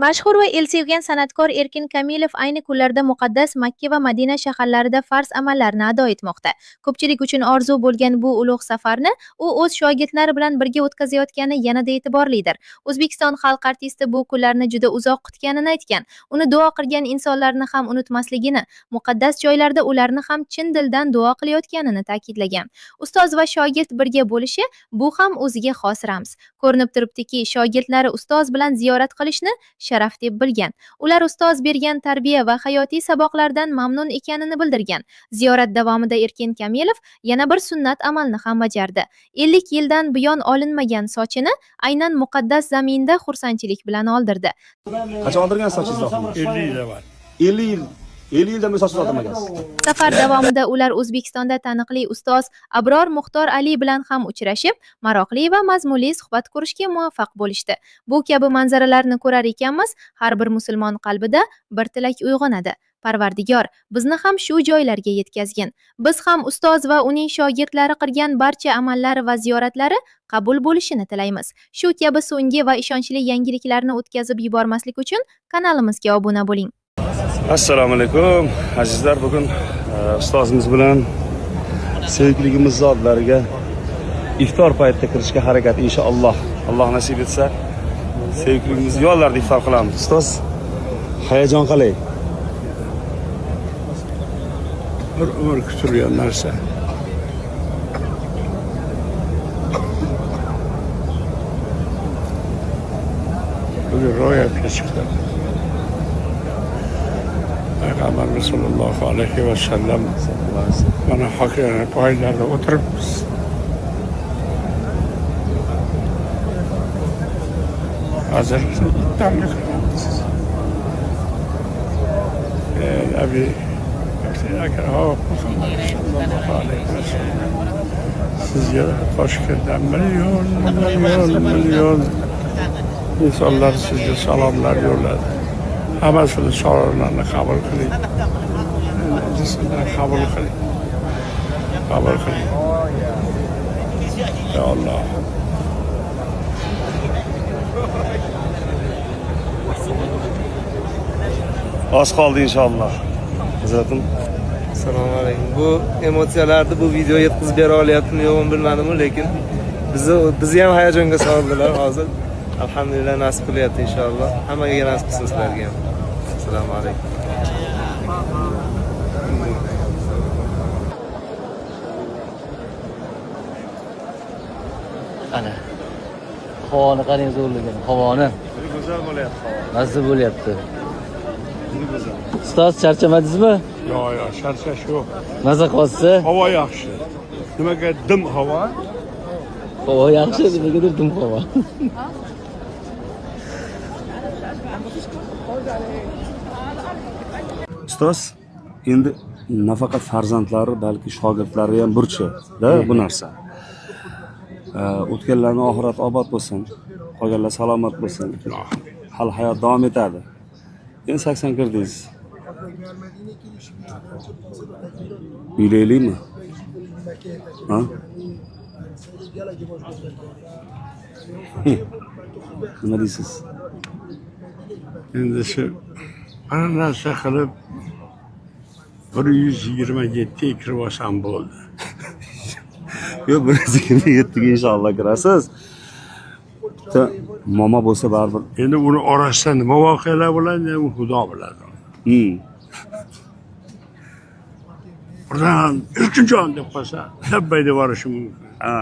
Mashhur va elsevgan san'atkor Erkin Kamilov ayni kunlarda muqaddas Makka va Madina shaharlarida farz amallarni ado etmoqda. Ko'pchilik uchun orzu bo'lgan bu ulug' safarni u o'z shogirdlari bilan birga o'tkazayotgani yanada e'tiborlidir. O'zbekiston xalq artisti bu kunlarni juda uzoq kutganini aytgan. Uni duo qilgan insonlarni ham unutmasligini, muqaddas joylarda ularni ham chin dildan duo qilayotganini ta'kidlagan. Ustoz va shogird birga bo'lishi bu ham o'ziga xos ramz. Ko'rinib turibdiki, shogirdlari ustoz bilan ziyorat qilishni sharaf deb bilgan. Ular ustoz bergan tarbiya va hayotiy saboqlardan mamnun ekanini bildirgan. Ziyorat davomida Erkin Kamilov yana bir sunnat amalni ham bajardi. 50 yildan buyon olinmagan sochini aynan muqaddas zaminda xursandchilik bilan oldirdi. Qachon oldirgan sochingizni oxirgi? 50 yil avval. 50 yil. 50 yildan beri sochingizni oldirmagansiz. Safar davomida ular O'zbekistonda taniqli ustoz Abror Muxtor Ali bilan ham uchrashib, maroqli va mazmunli suhbat qurishga muvaffaq bo'lishdi. Bu kabi manzaralarni ko'rar ekanmiz, har bir musulmon qalbida bir tilak uyg'onadi. Parvardigor, bizni ham shu joylarga yetkazgin. Biz ham ustoz va uning shogirdlari qilgan barcha amallar va ziyoratlari qabul bo'lishini tilaymiz. Shu kabi so'nggi va ishonchli yangiliklarni o'tkazib yubormaslik uchun kanalimizga obuna bo'ling. Assalomu alaykum azizlar, bugun ustozimiz bilan sevikligimiz zotlariga iftor paytida kirishga harakat inshaalloh. Alloh nasib etsa, sevikligimiz yo'llarda iftor qilamiz. Ustoz, hayajon qalay? Bir umr kutilgan narsa. Bugun ro'yobga chiqdi. Payg'ambarimiz sollallohu alayhi vasallam mana hokimlar poylarida o'tiribmiz. Hozir iftorga qilamiz. Ey Nabi Muhammad sallallohu alayhi vasallam, sizga Toshkentdan million million million insonlar sizga salomlar yo'lladi. Hammasini salomlarni qabul qiling. Sizlar qabul qiling. Qabul qiling. Ya Alloh. Oz qoldi inshaalloh. Hazratim, Assalomu alaykum. Bu emotsiyalarni bu video yetkazib bera olyaptimi yo'qmi bilmadim, lekin bizni ham hayajonga soldilar hozir. Alhamdulillah, nasib qilyapti inshaalloh. Hammaga nasib qilsin, sizlarga ham. Assalomu alaykum. Ana. Havoni qarang zo'rligini, havoni. Go'zal bo'lyapti havo. Mazza bo'lyapti. Juda go'zal. Ustoz, charchamadingizmi? Yo'q, charchash yo'q. Maza qilyapsiz? Havo yaxshi. Nimaga dim havo? Havo yaxshi, nimagadir dim havo. Ustoz, endi nafaqat farzandlari, balki shogirdlari ham burchi-da bu narsa. O'tganlarning oxirati obod bo'lsin, qolganlar salomat bo'lsin. Hali hayot davom etadi. Endi 80 kirdingiz. Uylaylikmi? Ha? Nima deysiz? Endi shu bir narsa qilib 127 ga kirib olsam bo'ldi. Yo'q, 127 ga inshaalloh kirasiz. Bitta muammo bo'lsa baribir. Endi uni orasida nima voqealar bo'ladi, u Xudo biladi. Birdan Erkinjon deb qolsa, labbay deb borishim mumkin. Ha.